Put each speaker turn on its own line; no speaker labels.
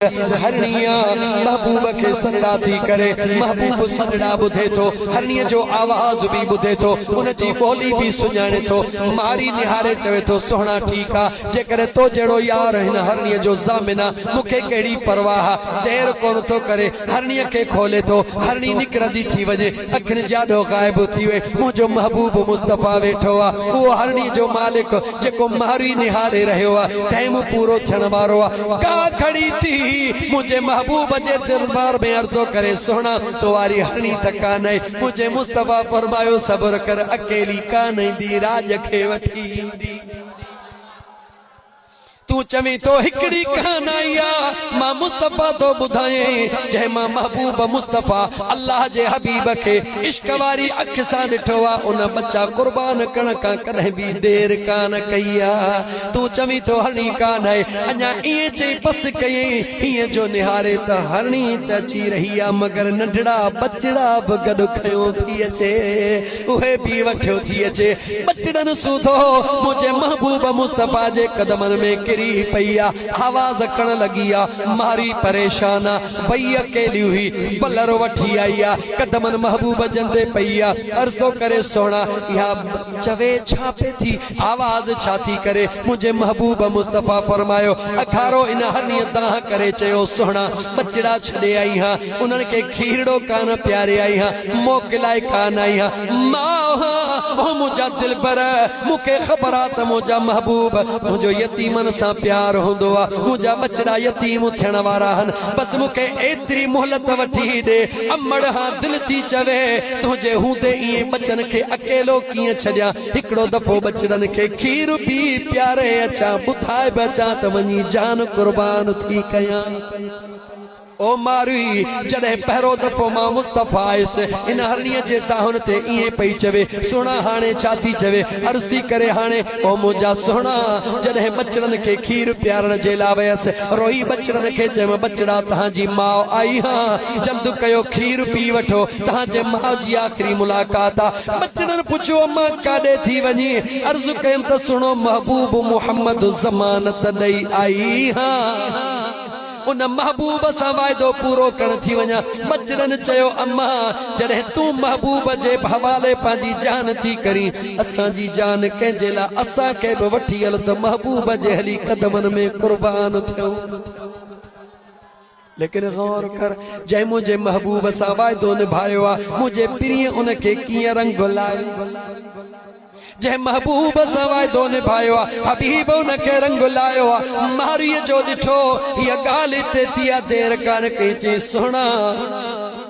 هرڻيء محبوب کي سڏڙا ٿي ڪري، محبوب سڏڙا ٻڌي ٿو، هرڻيء جو آواز به ٻڌي ٿو، ان جي ٻولي به سڃاڻي ٿو، ماري نهاري چوي ٿو، سهڻا ٺيڪ آ، جيڪڏهن تو جهڙو يار هن هرڻيء جو ضامن آ، مون کي ڪهڙي پرواهه آ، دير ڪونه ٿو ڪري، هرڻيء کي کولي ٿو، هرڻي نڪرندي ٿي وڃي، اکين جي آڏو غائب ٿي وئي، منهنجو محبوب مصطفيٰ ويٺو آ، اهو هرڻي جو مالڪ جيڪو ماري نهاري رهيو آ، ٽائيم پورو ٿيڻ وارو آ، ڪا کڙي ٿي منهنجي محبوب جي دربار ۾ عرض ٿو ڪري، سهڻا تو واري هرڻي ته ڪانه آئي، منهنجي مصطفيٰ فرمايو، صبر ڪر اڪيلي ڪانه ايندي، راڄ کي وٺي ايندي. تون چوين ٿو هڪڙي ڪانه آئي آ، مان مصطفيٰ ٿو ٻڌايئين، جنهن مان محبوب مصطفيٰ الله جي حبيب کي عشق واري اک سان ڏٺو آ، ان ٻچا قربان ڪرڻ کان ڪڏهن به دير ڪانه ڪئي آ. تون چوين ٿو هرڻي ڪانه آئي، اڃا ائين چئي بس ڪيئين، هيئن جو نهاري ته هرڻي ته اچي رهي آ، مگر ننڍڙا ٻچڙا به گڏ کنيو ٿي اچي. اهي به وٺيو ٿي اچي. ٻچڙن سوڌو منهنجي محبوب مصطفيٰ جي قدمن ۾ ڪري پئي آ. آواز ڪرڻ لڳي آ. مارئي پريشان آ. وئي اڪيلي هئي. ولر وٺي آئي آ. قدمن محبوب جن تي پئي آ. عرض ٿو ڪري سهڻا اها چوي ڇا پئي ٿي؟ آواز ڇا ٿي ڪري؟ منهنجي محبوب مصطفيٰ فرمايو، اگهارو ان هرڻيء دانهن ڪري چيو، سهڻا ٻچڙا ڇڏي آئي هان. انهن کي کيرڙو ڪانه پياري آئي هان، موڪلائي ڪانه آئي هان، ماء هان، او منهنجا دلبر، مون کي خبر آ ته منهنجا محبوب، تنهنجو يتيمن سان پيار هوندو آ، منهنجا ٻچڙا يتيم ٿيڻ وارا هن، بس مون کي ايتري مهلت وٺي ڏي، امڙ هان دل ٿي چوي، تنهنجي هوندي ائين ٻچن کي اڪيلو ڪيئن ڇڏيان، هڪڙو دفعو ٻچڙن کي کير به پياري اچان، ٻڌائي به اچان ته وڃي جان قربان ٿي ڪيان. او ماروي! جڏهن پهريون دفعو مان مصطفيٰ آيس، ان هرڻيء جي دانهن تي ائين پئي چوي، سهڻا هاڻي ڇا ٿي چوي؟ عرض ٿي ڪري هاڻي، او منهنجا سهڻا! جڏهن ٻچڙن کي کير پيارڻ جي لاء ويس، روئي ٻچڙن کي چيم، ٻچڙا توهان جي ماء آئي هان، جلد ڪيو کير پي وٺو، توهان جي ماء جي آخري ملاقات آ. ٻچڙن پڇيو، امان ڪاڏي ٿي وڃين؟ عرض ڪيم ته سهڻو محبوب محمد ضمانت ڏئي آئي هان. ان محبوب سان واعدو پورو ڪرڻ ٿي وڃان. ٻچڙن چيو، اما! جڏهن تون محبوب جي حوالي پنهنجي جان ٿي ڪرين، اسان جي جان ڪنهن جي لاء؟ اسان کي به وٺي هل ته محبوب جي هلي قدمن ۾ قربان ٿيون. ليڪن غور ڪر، جنهن منهنجي محبوب سان واعدو نڀايو آ، منهنجي پرينء ان کي ڪيئن رنگ لايو؟ جنهن محبوب سان واعدو نڀايو آ، حبيب ان کي رنگ لايو آ، مارئيء جو ڏٺو، هيء ڳالهه هتي ٿي آ، دير ڪانه ڪئي، چيائين، سهڻا!